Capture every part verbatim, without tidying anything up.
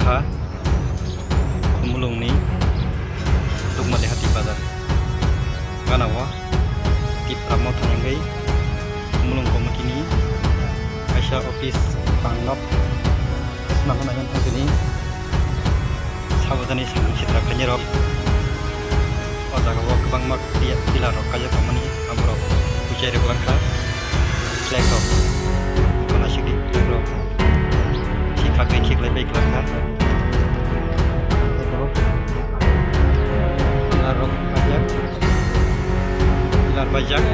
Kha Khumulwngni Dukmali Hati Bazar ganao Tipra Motha ni wngwi Khumulwng committee ni kaisa office bangno swnamna naiwi thangtini sabajani samung sitra khainai rok o jaga o kwbangma pillar rok kaijak tongmani aborok buchai rwklang kha. Flag rok, kono sidi flag rok. Sikha khe khiklai bai kwlang kha. Pillar rok paijak. Pillar paijak.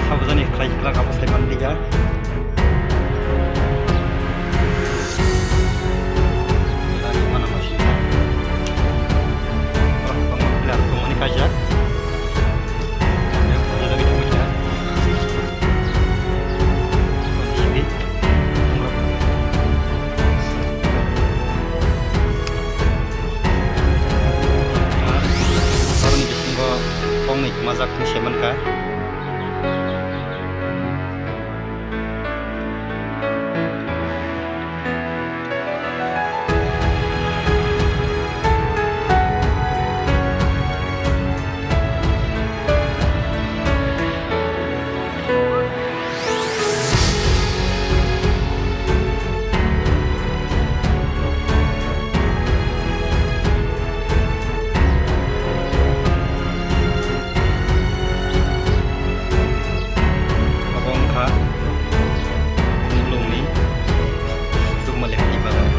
Sabajani khlai kwlang abo sai manliya. Pillar ni mana masing kha. Borok kwbangma pillar tongmani kaijak. Aroni bisingo kongni kwmajak wng se mankha. Abo wngkha Khumulwngni Dukmali Hati Bazar.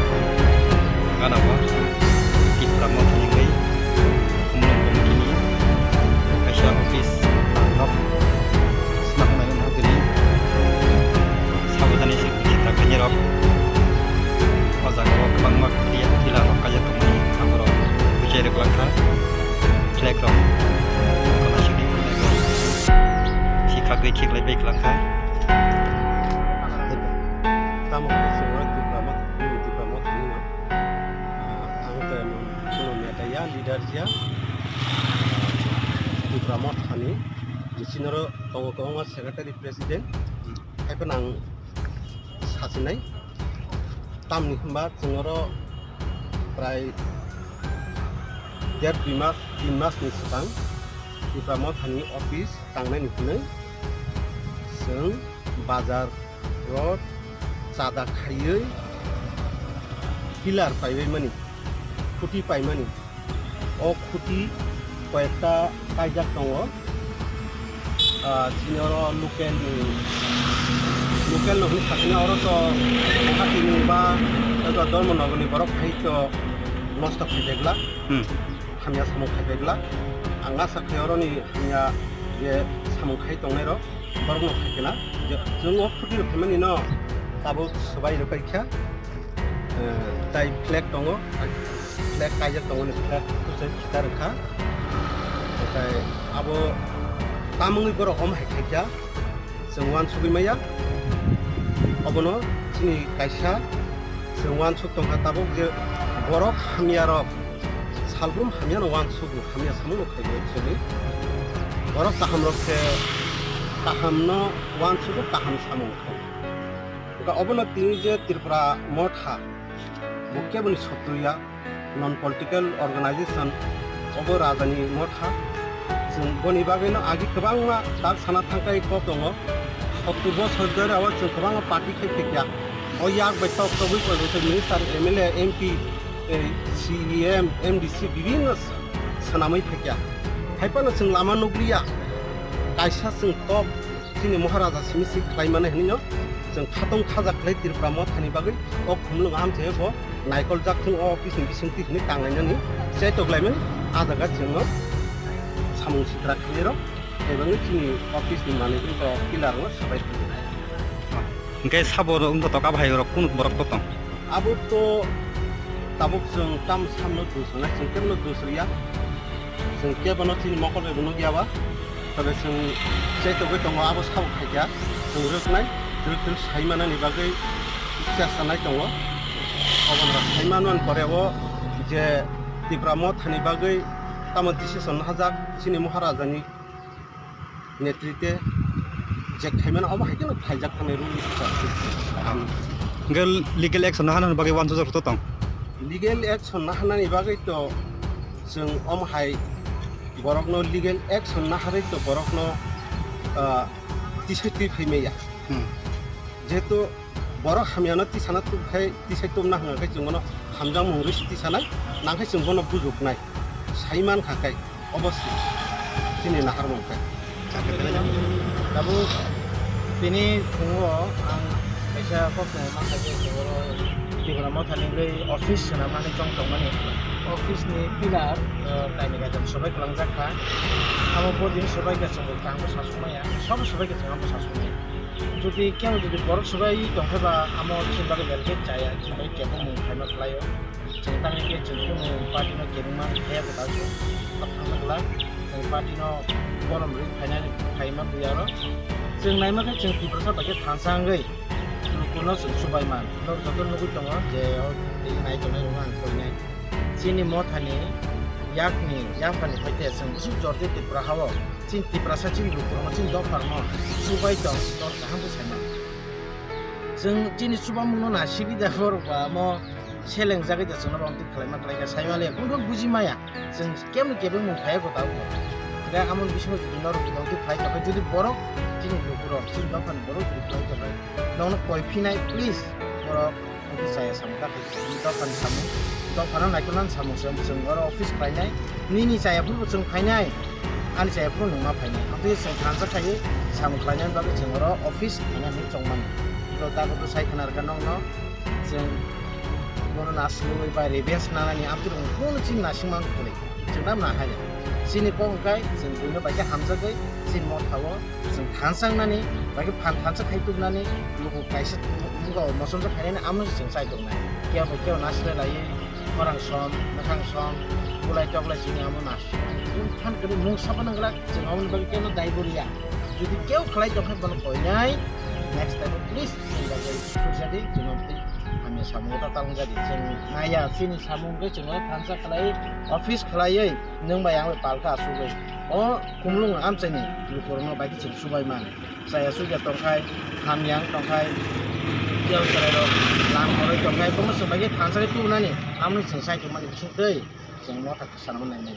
Ganao Tipra Motha ni wngwi Khumulwng committee ni kaisa office nok swnamna naiwi tini sabajani sitra khainai rok o jaga o kwbangma pillar rok kaijak tongmani aborok buchai rwklang kha. Flag rok, kono sidi flag rok sikha gwi khiklai bai kwlang kha. Tamo khe chwng Tipra Motha, Tipra Motha ni no. Ah, ang to emon kuno neta ya, leader ya. Tipra Motha ni, je chini oro tongo kwbangma secretary, president. Hai phano ang sachinai. Tamni hwnba chwng oro prai der dui mas, tin mas ni swkang Tipra Motha ni office tangnai ni hwnwi chwng bazar o chada khaiwi pillar paibai mani, khuti paimani. O khuti koyekta kaijak tongo. Ah, chini oro local ni, local no hwnwi sakha oro to Guwahati ni ba eko Dharmanagar ni borok hai to nosto khai bag la. Hmm. Hamya samung khai bag la. Ang asa khai oro ni hamya je samung khai tongnai rok. Borokno khai khna je chwng o phuti rok phaimani no tabuk swbai rwpai kha, eh, tai flag tongo, flag kaijak tongo ni flag kuchuk khitar wngkha. Tai abo tamungwi borok omo hai khai kha, chwng uansugwi maya. Obono chini kaisa chwng uansuk tongkha tabuk je borok hamya rok salbrum hamyano uansugo, hamya samungno khaiwi actually. Borok kahamrok khe kahamno uansugo, kaham samung kho. Wngkha obono tini je Tripura Motha, bo keboni sotru ya, non political organization, obo Rajani Motha. Chwng boni bagwino agi kwbangma tak sana thangkai kok tongo. Sottur bosor dhori abo chwng kwbangma party khai phikya. O yak bai tok togwi koi bosor minister, M L A, M P, eh, C E M, M D C bibhinno swnamwi phaikya. Hai phano chwng lama nukliya. Kaisa chwng top chini Maharaja simi si khlai mani hwnwi no chwng khatong khaja khlai Tripura Mothani bagwi o Khumulwng amchai bo naikol jak thung o office ni bisingtwi hwnwi tanglainani chaitok laimani ah jaga chwngno samung sitra khlairok. Ebangwi chini office ni manwi wngkha pillar no swbai thangwi. Hwnkhe sabo wngkha to kabhai rok kunu borok to tong? Abo to tabuk chwng tam samno dusrwnai, chwng kebno dusrwya. Chwng kebono chini mokol bai bo nukya ba. Tobe chwng chaitogwi tongo, abo sabo khaikha. Chwng rwknai, rwk rwk sai manani bagwi chesta nai tongo. Obono sai manmani pore o je Tipra Mothani bagwi tamo decision hajak chini Maharaja ni netrite je khaimano obo hai kheno khaijak thangwi rw. Hwnkhe legal action naharnani bagwi uansukjak rwtong? Legal action naharnani bagwi to chwng omo hai borokno legal action naharwi to borokno, ah, tisai twi phai maya. Hmm. Jehetu borok hamyano tisana tubkhai, tisai tubna hwnkha khe chwng bono hamjakmung rwisi tisanai, nangkhe chwng bono bujuknai, sai mankha khe. Obossi, chini naharmung khe. Tabuk tini phungo ang kaisa kok tongma kha je oro Tipra Mothani wngwi office swnamnani chong tongmani. Office ni pillar, eh, kainwi kaitham swbai kwlangjak kha. Abo bodin swbai kha chwng bo kangbo sa sumaya, sobo swbai kha chwng abo sa sumaya. Jodi kebo jodi borok swbai tongkhe ba amo chini bagwi belkhe chaya, chini bagwi kebo mung phaima khlaio. Chwng tamni khe chwng kunu party no kebengma thaya kwtal se. Tamo kwlak chwng party no borom rwi phainani phaima buya oro. Chwng naima khe chwng Tiprasa bai khe thansa wngwi lukuno chwng chubai man. Norok joto nugwi tongo je o twi nai tongnai rokno ang koinai. Chini mothani yakni yaphani phaikhe chwng bwswk jordi Tripura hao chini Tiprasa chini lukurokno chini dopharokno chubai tong, tong kaham khe sai man. Chwng chini chubamungno nasigwi da borok ba amo selengjagwi da chwngno bamtwi khwlaima khlaikha saimaliya kunukhe buji maya. Chwng kebni kebengmung phaiya kwtal bo. Hwnkhe amoni bisingo jodi norok jodi khlai tongkha, jodi borok chini lukurok chini dophani borok jodi khlai tongkha, nokno koi phinai please borok wngkhe chaya samung ta khai dophani samung, dophano naikolnani samung se chwng oro office khlainai, nini chaya phuru bo chwng phainai, ani chaya phuru nwng ma phainai, amtwi chwng thansa khaiwi samung khlainani bagwi chwng oro office khaina hinwi chongmani. Oro dago to sai khna rwkha nokno. Chwng bono nasilwi bai revenge nanani amtwrwng bono chini nasingma kwrwi. Chwng nang nahai. Chini kok hwnkhe chwng buino bai khe hamjagwi chini mothao chwng thansa wngnani bai khe phan thansa khai tubunani luku kaisa wngkha mochomsa khainani amo chwng chai tongnai. Kebo kebo nasilai laiwi khorang som, mwkhang som, bulai toklai chini amo nasingma. Chwng phan kwrwi mungsa phano glak chwng aboni bagwi kebo dai bo riya. Jodi kebo khlai tongkhe bono koinai next time please. Chwng bagwi sujadi, chwng tei hamya samung ta talong jadi. Chwng naiya, chini samung khe chwng thansa khlai, office khlaiwi, nwng bai ang bai palka asugwi. O kumlung amchaini lukurokno bai khe chwng chubai man. Chaya sugya tongkhai, hamya wng tongkhai, tiyang chwrairok lam kwrwi tongkhai, bomo chwng bai khe thansa khe tubunani, amoni chwng sai tongmani bising twi chwng motha sana man nai.